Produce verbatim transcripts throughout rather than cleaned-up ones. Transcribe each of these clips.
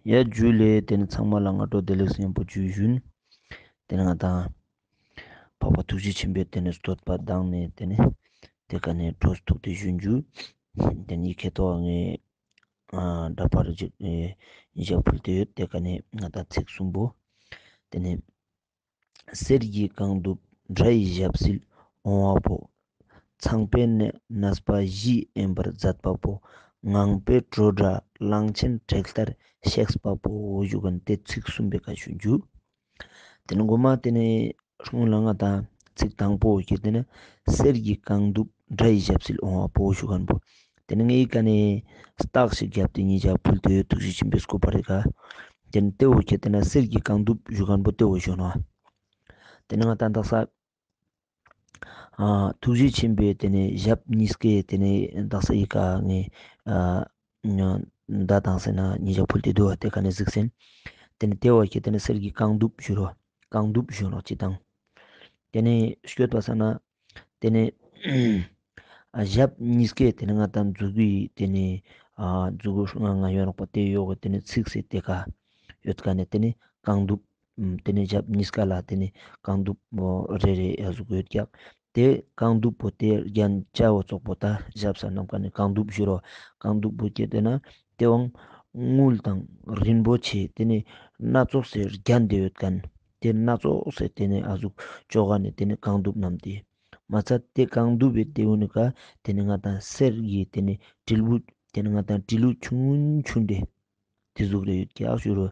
ཡ་ཇུ་ལེ། ཏེ་ནེ་ཚང་མ་ལ་སྔ་དྲོ་བདེ་ལེགས་ཡང་པོ་ཇུ་ཞུན། ཏེ་ནེ་ང་དང་འཕགས་པ་ཐུགས་རྗེ་ཆེན་པོའི་ཏེ་ནེ་བསྟོད་པ་དང་ནེ་ཏེ་ནེ་ཏེ་ཀ་ནེ་འགྲོ་ཐུག་ཏེ་ཞུན་ཇུ། ཏེ་ནེ་ཁེ་ཏོ་ངའེ་ཨ་འདྲ་པར་ཞིག་ཨེ་ཉེ་ཞ་ཕུལ་ཏེ་ཡོད། ཏེ་ཀ་ནེ་ང་དང་ཚིག་གསུམ་པོ། ཏེ་ནེ་གསེར་གྱི་རྐང་གདུབ་དགྲ་ཡི་ཞབས་བསིལ་འོང་བ་པོ། ཚངས་པའི་གནས་པ་བཞིས་གཡེམ་པར་མཛད་པ་པོ། ངང་པའི་བྲོ་འདྲ་གླང་ཆེན་དྲེགས་ལྟར་གཤེགས་པ་པོ་ཞུ་ཁན་ཏེ་ཚིག་གསུམ་པོའི་ཀ་ཞུན་ཇུ། ཏེ་ནེ་གོ་མ་ཏེ་ནེ་སྔོན་ལ་ང་དང་ཚིག་དང་པོ་ཁེ་ཏེ་ནེ་གསེར་གྱི་རྐང་གདུབ་དགྲ་ཡི་ཞབས་བསིལ་འོང་བ་པོ་ཞུ་ཁན་པོ། ཏེ་ནེ་ངའེ་ཀ་ནེ་རྟགས་ཤིག་རྒྱབ་སྟེ་ཉེ་ཞ་ཕུལ་ཏེ་ཡོད། ཐུགས་རྗེ་ཆེན་པོའི་སྐུ་པར་རི་ཀ། ཏེ་ནེ་ཏེ་བོ་ཁེ་ཏེ་ནེ་གསེར་གྱི་རྐང་གདུབ་ཞུ་ཁན་པོ་ཏེ་བོ་ཞུ་ནོག། ཏེ་ནེ་ང་དང་དག་ས་ཨ་ཐུགས་རྗེ་ཆེན་པོའི་ཏེ་ནེ་ཞབས་གཉིས་ཀའི་ཏེ་ནེ་དག་ས་ཡི་ཀ་ངའེ་ཨ་མདའ་དང་ཟེར་ན་ཉེ་ཞ་ཕུལ་ཏེ་དུག་པ། ཏེ་ཀ་ནེ་གཟིགས་སེན། ཏེ་ནེ་ཏེ་བོ་ཁེ་ཏེ་ནེ་གསེར་གྱི་རྐང་གདུབ་ཞུ་རོ། རྐང་གདུབ་ཞུ་ནོག་ཅི་དང་། ཏེ་ནེ་སྐྱོད་པ་ས་ན་ཏེ་ནེ་ཨ་ཞབས་གཉིས་ཀའི་ཏེ་ནེ་ང་དང་མཛུ་གུའི་ཏེ་ནེ་ཨ་མཛུ་གུ་ང་ང་ཡོད་ནོག་པ། ཏེ་ཡོག་གི་ཏེ་ནེ་ཚིགས་སི་ཏེ་ཀ་ཡོད་ཀ་ནེ་ཏེ་ནེ་རྐང་གདུབ། ཨམ་ཏེ་ནེ་ཞབས་གཉིས་ཀ་ལ་ཏེ་ནེ་རྐང་གདུབ་པོ་རེ་རེ་ཡ་ཟུག་ཡོད་ཀྱག། ཏེ་རྐང་གདུབ་པོ་ཏེ་རྒྱན་ཆ་བོ་ཙོགས་པོ་ད་ཞབས་ས་ནམ་ཀ་ནེ་རྐང་གདུབ་ཞུ་རོ། རྐང་གདུབ་པོ་ཁེ་ཏེ་ན་ཏེ་བོ་དངུལ་དང་རིན་པོ་ཆེ་ཏེ་ནེ་སྣ་ཚོགས་སེ་རྒྱན་ཏེ་ཡོད་ཁན། ཏེ་སྣ་ཚོགས་སེ་ཏེ་ནེ་ཨ་ཟུག་ཅོ་ག་ནེ་ཏེ་ནེ་རྐང་གདུབ་ནམ་ཏེ། མ་ཚད་ཏེ་རྐང་གདུབ་པེ་ཏེ་བོ་ནི་ཀ་ཏེ་ནེ་ང་དང་གསེར་གྱི་ཏེ་ནེ་དྲིལ་བུ་ཏེ་ནེ་ང་དང་དྲིལ་བུ་ཆུང་ཆུང་ཏེ། ཏེ་ཟུག་རེ་ཡོད་ཀྱག་ཞུ་རོ།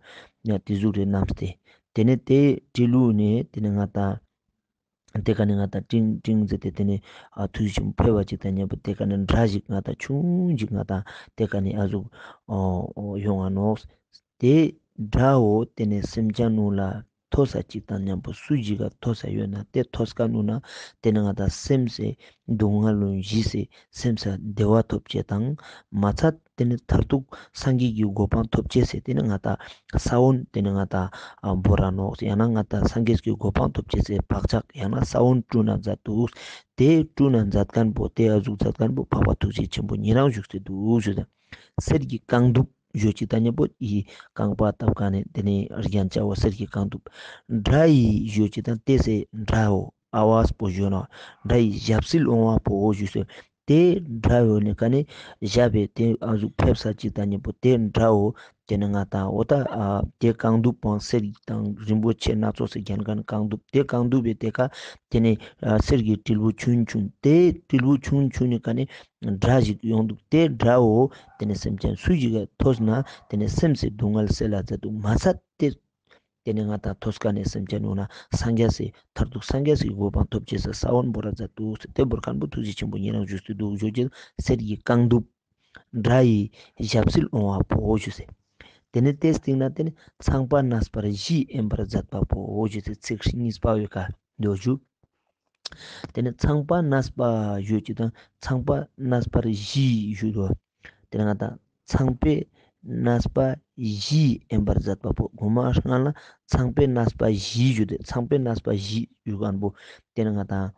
ཡ་ཏེ་ཟུག་རེ་ནམ་སྟེ། ཏེ་ནེ་ཏེ་དྲིལ་བུ་ནེ་ཏེ་ནེ་ང་དང་ཏེ་ཀ་ནེ་ང་དང་ཏིང་ཏིང་ཟེར་ཏེ་ཏེ་ནེ་ཨ་ཐུགས་རྗེ་ཆེན་པོ་ཕེབས་པ་ཅིག་དང་ཉམ་པོ་ཏེ་ཀ་ནེ་སྒྲ་ཞིག་ང་དང་ཆུང་ཞིག་ང་དང་ཏེ་ཀ་ནེ་ཨ་ཟུག་ཨོ་ཡོང་ང་ནོག། ཏེ་སྒྲ་བོ་ཏེ་ནེ་སེམས་ཅན་ནུ་ལ་ཐོས་ས་ཅིག་དང་ཉམ་པོ་སུ་ཞིག་ག་ཐོས་ས་ཡོད་ན་ཏེ་ཐོས་ཀ་ནུ་ན་ཏེ་ནེ་ང་དང་སེམས་སི་སྡུག་བསྔལ་ལུ་ཞི་སེ་སེམས་ས་བདེ་བ་ཐོབ་ཅེས་དང་མ་ཚད་ཏེ་ནེ་མཐར་ཐུག་སངས་རྒྱས་ཀྱི་གོ་འཕང་ཐོབ་ཅེས་སི་ཏེ་ནེ་ང་དང་ས་བོན་ཏེ་ནེ་ང་དང་ཨ་བོར་ར་ནོག། ཡང་ན་ང་དང་སངས་རྒྱས་ཀྱི་གོ་འཕང་ཐོབ་ཅེས་སི་བག་ཆགས་ཡང་ན་ས་བོན་བཀྲུ་ན་མཛད་དུག། ཏེ་བཀྲུ་ན་མཛད་ཁན་པོ་ཏེ་ཨ་ཟུག་མཛད་ཁན་པོ་འཕགས་པ་ཐུགས་རྗེ་ཆེན་པོ་ཉེ་རང་བཞུགས་སེ་དུག་ཞུ་དང་། གསེར་གྱི་རྐང་གདུབ་ཞུ་ཅིག་དང་ཉམ་པོ་ཡི་རྐང་པ་བཏབ་ཀ་ནེ་ཏེ་ནེ་རྒྱན་ཆ་བོ་གསེར་གྱི་རྐང་གདུབ། དགྲ་ཡི་ཞུ་ཅིག་དང་ཏེ་སེ་དགྲ་བོ་ཨ་བས་པོ་ཞུ་ནོག། དགྲ་ཡི་ཞབས་བསིལ་འོང་བ་པོ་ཞུ་སེ། ཏེ་དགྲ་བོ་ནི་ཀ་ནེ་ཞབས་པེ་ཏེ་ཨ་ཟུག་ཕེབས་ས་ཅིག་དང་ཉམ་པོ་ཏེ་དགྲ་བོ་ཏེ་ནེ་ང་དང་འོ་ད་ཨ་ཏེ་རྐང་གདུབ་པོ་གསེར་དང་རིན་པོ་ཆེ་སྣ་ཚོགས་སི་རྒྱན་ཁན་རྐང་གདུབ། ཏེ་རྐང་གདུབ་པེ་ཏེ་ཀ་ཏེ་ནེ་ཨ་གསེར་གྱི་དྲིལ་བུ་ཆུང་ཆུང་ཏེ་དྲིལ་བུ་ཆུང་ཆུང་ནི་ཀ་ནེ་དགྲ་ཞིག་ཡོང་དུག། ཏེ་དགྲ་བོ་ཏེ་ནེ་སེམས་ཅན་སུ་ཞིག་ག་ཐོས་ན་ཏེ་ནེ་སེམས་སི་སྡུག་བསྔལ་སེལ་ལ་མཛད་དུག། མ་ཚད་ཏེ་ཏེ་ནེ་ང་དང་ཐོས་ཀ་ནེ་སེམས་ཅན་ནུ་ན་སངས་རྒྱས་སི་མཐར་ཐུག་སངས་རྒྱས་སི་གོ་འཕང་ཐོབ་ཅེས་སི་ས་བོན་བོར་ར་མཛད་དུག། ཏེ་བོར་ཁན་པོ་ཐུགས་རྗེ་ཆེན་པོ་ཉེ་རང་བཞུགས་སེ་དུག་ཞུ་ཅེས་གསེར་གྱི་རྐང་གདུབ། དགྲ་ཡི་ཞབས་བསིལ་འོང་བ་པོ་ཞུ་སེ། ཏེ་ནེ་ཏེ་སྟིང་ནེ་ཏེ་ནེ་ཚངས་པ་མནར་པ་བཞིས་གཡེམ་པར་མཛད་པ་པོ་ཞུ་སེ་ཚིག་གཉིས་པ་བོའི་ཀ་དོ་ཞུ། ཏེ་ནེ་ཚངས་པ་མནར་པ་ཞུ་ཅིག་དང་ཚངས་པ་མནར་པ་བཞིས་ཞུ་དོ། ཏེ་ནེ་ང་དང་ཚངས་པའི་མནར་པ་བཞིས་གཡེམ་པར་མཛད་པ་པོ། གོ་མ་སྔ་ལ་ཚངས་པའི་མནར་པ་བཞི་ཞུ་དེ་ཚངས་པའི་མནར་པ་བཞི་ཞུ་ཁན་པོ་ཏེ་ནེ་ང་དང་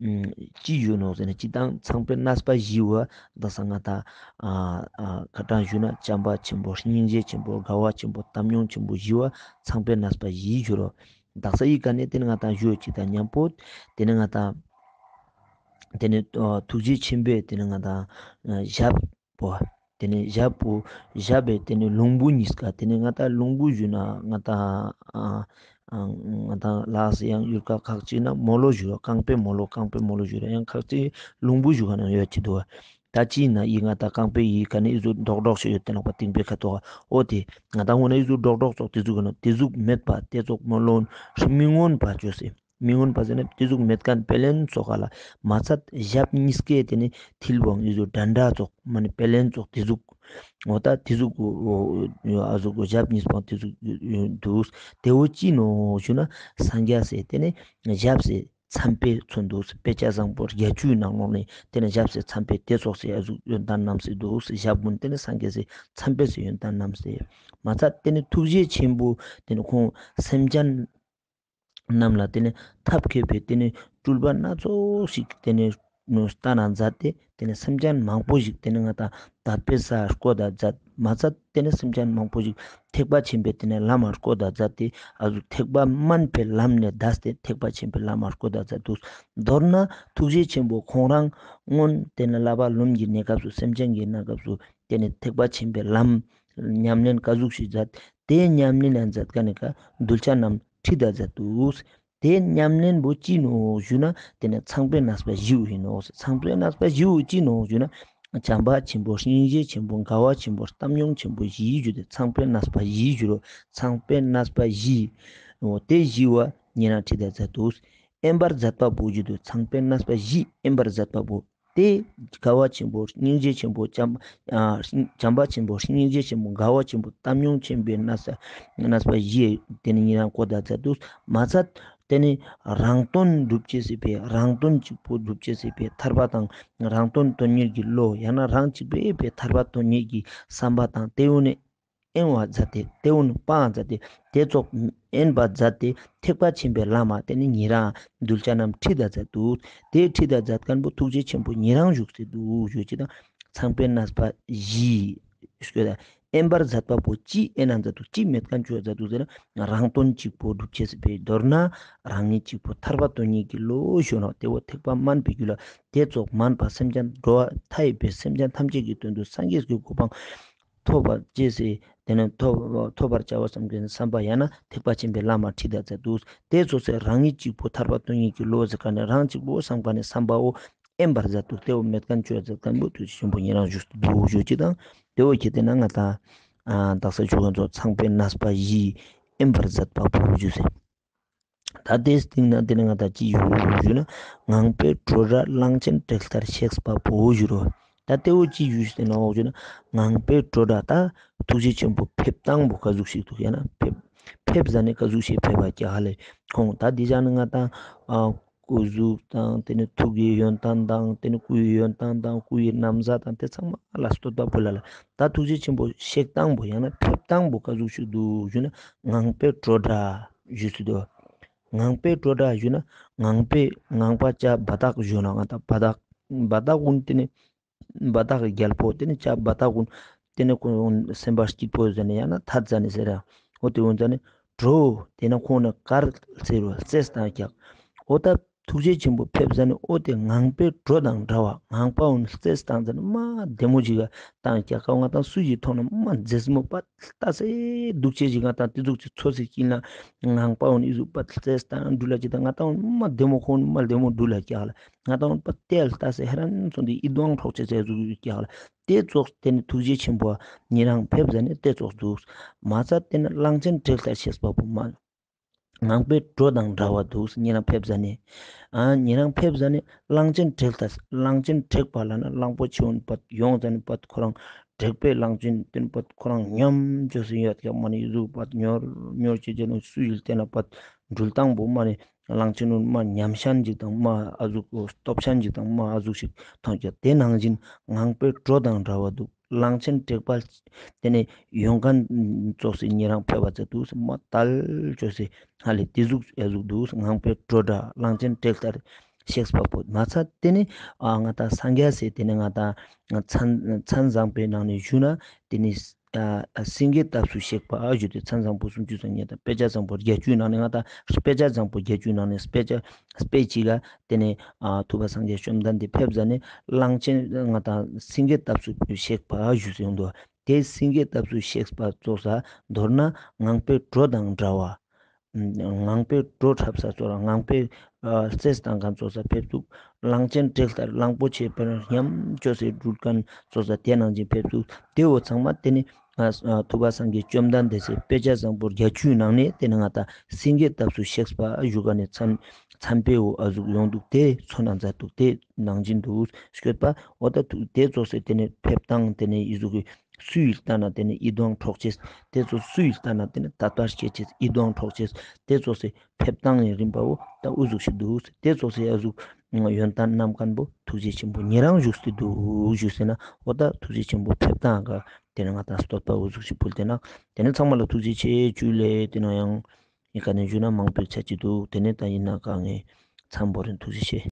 ཨམ་ཅི་ཞུ་ནོག་ཟེར་ན་ཅི་དང་ཚངས་པའི་མནར་པ་བཞི་བོ་དག་ས་ང་དང་ཨ་ཨ་ཁ་ཏང་ཞུ་ན་བྱམས་པ་ཆེན་པོ་སྙིང་རྗེ་ཆེན་པོ་དགའ་བ་ཆེན་པོ་བཏང་སྙོམས་ཆེན་པོ་བཞི་བོ་ཚངས་པའི་མནར་པ་བཞི་ཞུ་རོ། དག་ས་ཡི་ཀ་ནེ་ཏེ་ནེ་ང་དང་ཞུ་ཅིག་དང་ཉམ་པོ་ཏེ་ནེ་ང་དང་ཏེ་ནེ་ཨ་ཐུགས་རྗེ་ཆེན་པོའི་ཏེ་ནེ་ང་དང་ཨ་ཞབས་པོ། ཏེ་ནེ་ཞབས་པོ་ཞབས་པེ་ཏེ་ནེ་ལོང་བུ་ཉིས་ཀ་ཏེ་ནེ་ང་དང་ལོང་བུ་ཞུ་ན་ང་དང་ཨ་ཨ་ང་དང་ལ་སེ་ཡང་ཡུལ་ཁ་ཁག་ཅིག་ན་མོ་ལོ་ཞུ་ར་རྐང་པའི་མོ་ལོ་རྐང་པའི་མོ་ལོ་ཞུ་ར་ཡང་ཁག་ཅིག་ལོང་བུ་ཞུ་ཁན་ཡང་ཡོད་ཅིག་དུག། ད་ཅི་ན་ཡི་ང་དང་རྐང་པའི་ཡི་ཀ་ནེ་ཨི་ཟུག་རྡོག་རྡོག་ཞིག་ཡོད་དེ་ནོག་པ་སྟིང་པའི་ཁ་ཐོག་འོ་ཏེ་ང་དང་ངོ་ན་ཨི་ཟུག་རྡོག་རྡོག་ཙོགས་ཏེ་ཟུག་ག་ནོག་ཏེ་ཟུག་མེད་པ་ཏེ་ཙོགས་མོ་ལོ་མི་མངོན་པ་ཅོས་སེ། མི་མངོན་པ་ཟེར་ན་ཏེ་ཟུག་མེད་ཁན་པེ་ལེན་ཙོགས་ལ་མ་ཚད་ཞབས་ཉིས་ཀའི་ཏེ་ནེ་མཐིལ་བོ་ཨི་ཟུག་འདྲ་འདྲ་ཙོགས་མ་ནེ་པེ་ལེན་ཙོགས་ཏེ་ཟུག་འོ་ད་ཏེ་ཟུག་ཨ་ཟུག་ཞབས་ཉིས་པོ་ཏེ་ཟུག་དུག། ཏེ་བོ་ཅི་ནོག་ཞུ་ན་སངས་རྒྱས་སི་ཏེ་ནེ་ཞབས་སི་མཚམས་པའི་མཚོན་དུག། དཔེ་ཆ་བཟང་པོ་བརྒྱད་ཅུའི་ནང་ལོགས་ནེ་ཏེ་ནེ་ཞབས་སི་མཚམས་པའི་ཏེ་ཙོགས་སི་ཨ་ཟུག་ཡོན་ཏན་རྣམས་སེ་དུག། ཞབས་ཀུན་ཏེ་ནེ་སངས་རྒྱས་སི་མཚམས་པའི་སི་ཡོན་ཏན་རྣམས་སེ་མ་ཚད་ཏེ་ནེ་ཐུགས་རྗེ་ཆེན་པོ་ཏེ་ནེ་ཁོང་སེམས་ཅན་རྣམས་ལ་ཏེ་ནེ་ཐབས་མཁས་པའི་ཏེ་ནེ་སྤྲུལ་པ་སྣ་ཚོགས་ཤིག་ཏེ་ནེ་ ནུ་སྟན་ན་མཛད་དེ་ཏེ་ནེ་སེམས་ཅན་མང་པོ་ཞིག་ཏེ་ནེ་ང་ཏང་དད་པའི་ས་བཀོད་ད་མཛད་མ་ཚད་ཏེ་ནེ་སེམས་ཅན་མང་པོ་ཞིག་ཐེག་པ་ཆེན་པོའི་ཏེ་ནེ་ལམ་མ་བཀོད་ད་མཛད་དེ་ཨ་ཟུག་ཐེག་པ་དམན་པའི་ལམ་ནེ་འདས་ཏེ་ཐེག་པ་ཆེན་པོའི་ལམ་མ་བཀོད་ད་མཛད་དུག་མདོར་ན་ཐུགས་རྗེ་ཆེན་པོ་ཁོང་རང་སྔོན་ཏེ་ནེ་བསླབ་པ་ལམ་གྱི་གནས་སྐབས་སུ་སེམས་ཅན་གྱི་གནས་སྐབས་སུ་ཏེ་ནེ་ཐེག་པ་ཆེན་པོའི་ལམ་ཉམས་ལེན་ཀ་ཟུག་ཞིག་མཛད་དེ་ཉམས་ལེན་ན་མཛད་ཀ་ནེ་ཀ་གདུལ་བྱ་རྣམས་ཁྲིད་ད་མཛད་དུག་ཏེ་ཉམས་ལེན་པོ་ཅི་ནོག་ཞུ་ན་ཏེ་ནེ་ཚངས་པའི་གནས་པ་བཞི་བོ་ཨིན་ནོག་ཚངས་པའི་གནས་པ་བཞི་བོ་ཅི་ནོག་ཞུ་ན་བྱམས་པ་ཆེན་པོ་སྙིང་རྗེ་ཆེན་པོ་དགའ་བ་ཆེན་པོ་བཏང་སྙོམས་ཆེན་པོ་བཞི་ཞུ་དེ་ཚངས་པའི་གནས་པ་བཞི་ཞུ་རོ། ཚངས་པའི་གནས་པ་བཞི་འོ་ཏེ་བཞི་བོ་ཉེ་རང་ཁྲིད་ད་མཛད་དུག་དབེན་པར་མཛད་པ་པོ་ཞུ་དུག་ཚངས་པའི་གནས་པ་བཞི་དབེན་པར་མཛད་པ་པོ། ཏེ་དགའ་བ་ཆེན་པོ་སྙིང་རྗེ་ཆེན་པོ་བྱམས་ཨ་བྱམས་པ་ཆེན་པོ་སྙིང་རྗེ་ཆེན་པོ་དགའ་བ་ཆེན་པོ་བཏང་སྙོམས་ཆེན་པོའི་གནས་ས་གནས་པ་བཞི་ཏེ་ནེ་ཉེ་རང་བཀོད་ད་མཛད་དུག་མ་ཚད་ཏེ་ནེ་རང་དོན་སྒྲུབ་ཅེས་སི་ཕིའ་རང་དོན་གཅིག་པོ་སྒྲུབ་ཅེས་སི་ཕིའ་ཐར་པ་དང་རང་དོན་དོན་གཉེར་གྱི་བློ་ཡང་ན་རང་གཅིག་པོའི་ཕིའ་ཐར་པ་དོན་གཉེར་གྱི་བསམ་པ་དང་ཏེ་བོ་ནི་དབེན་པ་མཛད་དེ་ཏེ་བོ་ནི་སྤང་མཛད་དེ་ཏེ་ཙོགས་དབེན་པ་མཛད་དེ་ཐེག་པ་ཆེན་པོའི་ལམ་མ་ཏེ་ནེ་ཉེ་རང་གདུལ་བྱ་རྣམས་ཁྲིད་ད་མཛད་དུག་ཏེ་ཁྲིད་ད་མཛད་མཁན་པོ་ཐུགས་རྗེ་ཆེན་པོ་ཉེ་རང་བཞུགས་སེ་དུག་ཞུ་ཅེས་དང་ཚངས་པའི་གནས་པ་བཞི་ཞུ་ད་དབེན་པར་མཛད་པ་པོ་ཅི་དབེན་ན་མཛད་དུག་ཅི་མེད་མཁན་ཅོ་མཛད་དུག་ཟེར་ན་རང་དོན་གཅིག་པོ་སྒྲུབ་ཅེས་སི་ཕིའ་མདོར་ན་རང་ཉིད་གཅིག་པོ་ཐར་པ་དོན་གཉེར་གྱི་བློ་ཞུ་ནོག་ཏེ་བོ་ཐེག་པ་དམན་པའི་རྒྱུད་ལ་ཏེ་ཙོགས་དམན་པ་སེམས་ཅན་འགྲོ་བ་མཐའ་ཡས་པའི་སེམས་ཅན་ཐམས་ཅད་ཀྱི་དོན་དུ་སངས་རྒྱས་ཀྱི་གོ་འཕང་ཐོབ་པར་ཅེས་སི་ཏེ་ནེ་ཐོབ་ཐོབ་པར་བྱ་བ་བསམ་གྱི་བསམ་པ་ཡང་ན་ཐེག་པ་ཆེན་པོའི་ལམ་མ་ཁྲིད་ད་མཛད་དུག་ཏེ་ཙོགས་སེ་རང་ཉིད་གཅིག་པོ་ཐར་པ་དོན་གཉེར་གྱི་བློ་ཟེར་མཁན་ནི་རང་གཅིག་པོ་བསམ་མཁན་ནི་བསམ་པ་བོ་དབེན་པར་མཛད་དུག་ཏེ་བོ་མེད་མཁན་ཅོ་མཛད་མཁན་པོ་ཐུགས་རྗེ་ཆེན་པོ་ཉེ་རང་བཞུགས་སེ་དུག་ཞུ་ཅེས་དང་ཏེ་བོ་ཁྱེད་དེ་ན་ང་ཏང་ཨ་དག་ས་ཆོས་གོས་ཚོགས་ཚངས་པའི་གནས་པ་བཞི་དབེན་པར་མཛད་པ་པོ་ཞུ་ཟེར། ད་ཏེའི་སྟེང་ན་ཏེ་ནེ་ང་ཏང་ཅི་ཞུ་ཞུ་ན་ངང་པའི་འགྲོ་གྲྭ་གླང་ཆེན་དྲེགས་ལྟར་གཤེགས་པ་པོ་ཞུ་རོ། ད་ཏེ་བོ་ཅི་ཞུ་ཟེར་ན་འོག་ཞུ་ན་ངང་པའི་འགྲོ་གྲྭ་ད་ཐུགས་རྗེ་ཆེན་པོ་ཕེབས་སྟངས་པོ་ཀ་ཟུག་ཞིག་དུག་ཡང་ན་ཕེབས་ཕེབས་ཟ་ནེ་ཀ་ཟུག་ཞིག་ཕེབས་པ་ཀྱག་ཧ་ལེ། ཁོང་ད་འདི་ཅག་ནི་ང་ཏང་ཨ་སྐུ་གཟུགས་དང་ཏེ་ནེ་ཐུགས་ཀྱི་ཡོན་ཏན་དང་ཏེ་ནེ་སྐུའི་ཡོན་ཏན་དང་སྐུའི་ན་བཟའ་དང་ཏེ་ཚང་མ་ལ་བསྟོད་པ་ཕུལ་ལ་ལ། ད་ཐུགས་རྗེ་ཆེན་པོ་གཤེགས་སྟངས་པོ་ཡང་ན་ཕེབས་སྟངས་པོ་ཀ་ཟུག་ཞིག་དུག་ཞུ་ན་ངང་པའི་འགྲོ་གྲྭ་ཞུ་སྲིད་དོ། ངང་པའི་འགྲོ་གྲྭ་ཞུ་ན་ངང་པའི་ངང་པ་ཅ་བ་དག་ཞུ་ན་ང་ཏང་བ་དག་བ་དག་གུན་ཏེ་ནེ་བ་དག་གི་རྒྱལ་པོ་ཏེ་ནེ་ཅ་བ་དག་གུན་ཏེ་ནེ་ཁོང་སེམས་དཔའ་སྐྱིད་པོ་ཟེར་ནེ་ཡང་ན་ཐད་ཟེར་ནེ་ཟེར་ར་འོ་ཏེ་འོ་ཟེར་ནེ་གྲོ་ཏེ་ནེ་ཁོང་ནི་གར་ཟེར་རོ་རྩེས་བཏང་ཀྱག་འོ་ད་ཐུགས་རྗེ་ཆེན་པོ་ཕེབས་ཟ་ནེ་འོ་ཏེ་ངང་པའི་གྲོ་དང་འདྲ་བ་ངང་པ་འོ་ནི་རྩེས་བཏང་ཟ་ནེ་མ་བདེ་མོ་ཞིག་ག་བཏང་ཀྱག་ཀ་ང་ཏང་སུ་ཞིག་མཐོང་ན་མ་མཛེས་མོ་པ་ལྟ་སེ་དུག་ཅེས་ཞིག་ང་ཏང་ཏེ་ཟུག་ཅིག་ཚོར་སེ་སྐྱིད་ན་ངང་པ་འོ་ནི་ཨི་ཟུག་པ་རྩེས་བཏང་འགྲུལ་ལ་ཅིག་དང་ང་ཏང་འོ་ནི་མ་བདེ་མོ་ཁོང་ནི་མ་བདེ་མོ་འགྲུལ་ལ་ཀྱག་ལ་ང་ཏང་འོ་ནི་པ་ལྟ་སེ་ཧེ་རན་སོང་སྟེ་ཡིད་དབང་འཕྲོག་ཅེས་ཟེར་ཟུག་ཀྱག་ལ། ཏེ་ཙོགས་ཏེ་ནེ་ཐུགས་རྗེ་ཆེན་པོ་ཉེ་རང་ཕེབས་ཟ་ནེ་ཏེ་ཙོགས་དུག་མ་ཚད་ཏེ་ནེ་གླང་ཆེན་དྲེགས་ལྟར་གཤེགས་པ་པོ་མ་ངང་པའི་གྲོ་དང་འདྲ་བ་དུག་ཉེ་རང་ཕེབས་ཟ་ནེ། ཨ་ཉེ་རང་ཕེབས་ཟ་ནེ་གླང་ཆེན་དྲེགས་ལྟར་གླང་ཆེན་དྲེགས་པ་ལ་ན་གླང་པོ་ཆེ་བོ་ནི་པད་ཡོང་ཟ་ནེ་པད་ཁོ་རང་དྲེགས་པའི་གླང་ཆེན་ཏེ་ནེ་པད་ཁོ་རང་ཉམས་ཅོས་སེ་ཡོད་ཀྱག་མ་ནེ་ཨི་ཟུག་པད་ཉོར་ཉོར་ཅེས་ཅེས་ནེ་སུ་ཡིལ་ཏེ་ན་པད་འགྲུལ་སྟངས་པོ་མ་ནེ་གླང་ཆེན་ནི་མ་ཉམས་ཤན་ཅིག་དང་མ་ཨ་ཟུག་སྟོབས་ཤན་ཅིག་དང་མ་ཨ་ཟུག་ཞིག་མཐོང་ཀྱག་ཏེ་ནང་བཞིན་ངང་པའི་གྲོ་དང་འདྲ་བ་དུག་གླང་ཆེན་དྲེགས་པ་ཏེ་ནེ་ཡོང་མཁན་ཙོགས་སེ་ཉེ་རང་ཕེབས་པ་ཙེ་དུག་སེ་མ་དལ་ཅོས་སེ་ཧ་ལེ་ཏེ་ཟུག་ཨེ་ཟུག་དུག་ངང་པའི་གྲོ་འདྲ་གླང་ཆེན་དྲེགས་ལྟར་གཤེགས་པ་པོ་མ་ཚད་ཏེ་ནེ་ཨ་ང་ཏང་སངས་རྒྱས་སི་ཏེ་ནེ་ང་ཏང་མཚན་མཚན་བཟང་པོའི་ནང་ནེ་ཞུ་ན་ཏེ་ནེ་ཨ་སེང་གེའི་སྟབས་སུ་གཤེགས་པ་ཞུ་སྟེ་མཚན་བཟང་པོ་སུམ་ཅུ་སོ་གཉིས་དང་དཔེ་བྱད་བཟང་པོ་བརྒྱད་ཅུའི་ནང་ནེ་ང་ཏང་དཔེ་བྱད་བཟང་པོ་བརྒྱད་ཅུའི་ནང་ནེ་དཔེ་བྱད་དཔེ་གཅིག་ག་ཏེ་ནེ་ཨ་ཐུབ་པ་སངས་རྒྱས་བཅོམ་ལྡན་འདས་ཕེབས་ཟ་ནེ་གླང་ཆེན་ང་ཏང་སེང་གེའི་སྟབས་སུ་གཤེགས་པ་ཞུ་སེ་ཡོང་དུག་ཏེ་སེང་གེའི་སྟབས་སུ་གཤེགས་པ་ཙོགས་ས་མདོར་ན་ངང་པའི་གྲོ་དང་འདྲ་བ། ངང་པའི་གྲོ་འཁྲབ་ས་ཙོགས་ར་ངང་པའི་ཨ་རྩེས་བཏང་མཁན་ཙོགས་ས་ཕེབས་དུག་གླང་ཆེན་དྲེགས་ལྟར་གླང་པོ་ཆེ་དཔེར་ན་ཉམས་ཅོས་སེ་འགྲུལ་མཁན་ཙོགས་ས་ཏེ་ནང་བཞིན་ཕེབས་དུག་ཏེ་བོ་ཚང་མ་ཏེ་ནེ་ཨ་ཨ་ཐུབ་པ་སངས་རྒྱས་བཅོམ་ལྡན་འདས་སི་དཔེ་བྱད་བཟང་པོ་བརྒྱད་ཅུའི་ནང་ནེ་ཏེ་ནེ་ང་ཏང་སེང་གེའི་སྟབས་སུ་གཤེགས་པ་ཞུ་མཁན་ནི་མཚན་མཚན་དཔེའོ་ཨ་ཟུག་ཡོང་དུག་ཏེ་མཚོན་ན་མཛད་དུག་ཏེ་ནང་བཞིན་དུ་སྐྱོད་པ་འོ་ད་ཐུག་ཏེ་ཙོགས་སེ་ཏེ་ནེ་ཕེབས་སྟངས་ཏེ་ནེ་ཨི་ཟུག་གི་སུ་ཡིལ་ལྟ་ན་ཏེ་ནེ་ཡིད་དབང་འཕྲོག་ཅེས། ཏེ་ཙོགས་སུ་ཡིལ་ལྟ་ན་ཏེ་ནེ་དད་པ་སྐྱེ་ཅེས་ཡིད་དབང་འཕྲོག་ཅེས། ཏེ་ཙོགས་སེ་ཕེབས་སྟངས་ཡང་རིམ་པ་བོ་ད་འུ་ཟུག་ཤིག་དུག་ཏེ་ཙོགས་སེ་ཨ་ཟུག་ཡོན་ཏན་རྣམ་མཁན་བོ་ཐུགས་རྗེ་ཆེན་པོ་ཉེ་རང་བཞུགས་ཏེ་དུག་ཞུས་ཟེར་ན་འོ་ད་ཐུགས་རྗེ་ཆེན་པོ་ཕེབས་སྟངས་ག་ཏེ་ནེ་ང་ཏང་བསྟོད་པ་འུ་ཟུག་ཤིག་ཕུལ་ཏེ་ན་ཏེ་ནེ་ཚང་མ་ལ་ཐུགས་རྗེ་ཆེ་ཇུ་ལེ། ཏེ་ནེ་ཡང་ཡི་ག་ནེ་ཞུ་ན་མང་པོའི་ཆ་ཅི་དུག་ཏེ་ནེ་ད་ཡིན་ན་ག་ངའི་མཚམས་བོར་རིན། ཐུགས་རྗེ་ཆེ།